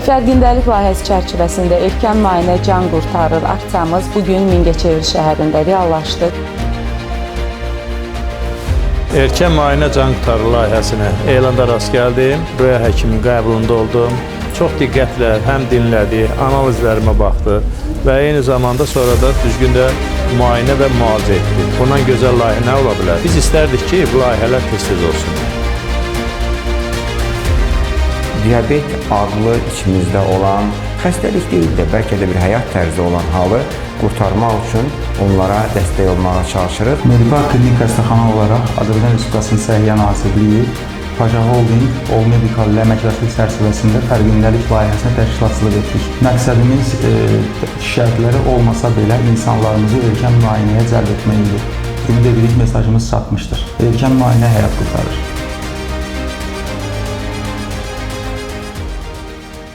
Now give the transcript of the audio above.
Fərqindəlik layihəsi çərçivəsində erkən müayinə can qurtarır aksiyamız bu gün Mingəçevir şəhərində reallaşdı. Erkən müayinə can qurtarır layihəsinə elanda rast gəldim. Röya həkimin qəbulunda oldum. Çox diqqətlə həm dinlədi, analizlərimə baxdı və eyni zamanda sonra da düzgün də müayinə və müalicə etdi. Bundan gözəl layihə nə ola bilər? Biz istərdik ki, bu layihələr tez-tez olsun. Diabet adlı içimizdə olan xəstəlik deyil də, bəlkə də bir həyat tərzi olan halı qurtarmaq üçün onlara dəstək olmağa çalışırıq. Medipar Klinik Xəstəxana olaraq Azərbaycan Respublikasının Səhiyyə Nazirliyi, Paja Holding, All Medical ilə əməkdaşlıq çərçivəsində fərqindəlik layihəsinə təşkilatçılıq etdik. Məqsədimiz şərtləri olmasa belə insanlarımızı erkən müayinəyə cəlb etmək idi. Ümid edirik mesajımız çatmışdır. Erkən müayinə həyat qurtarır.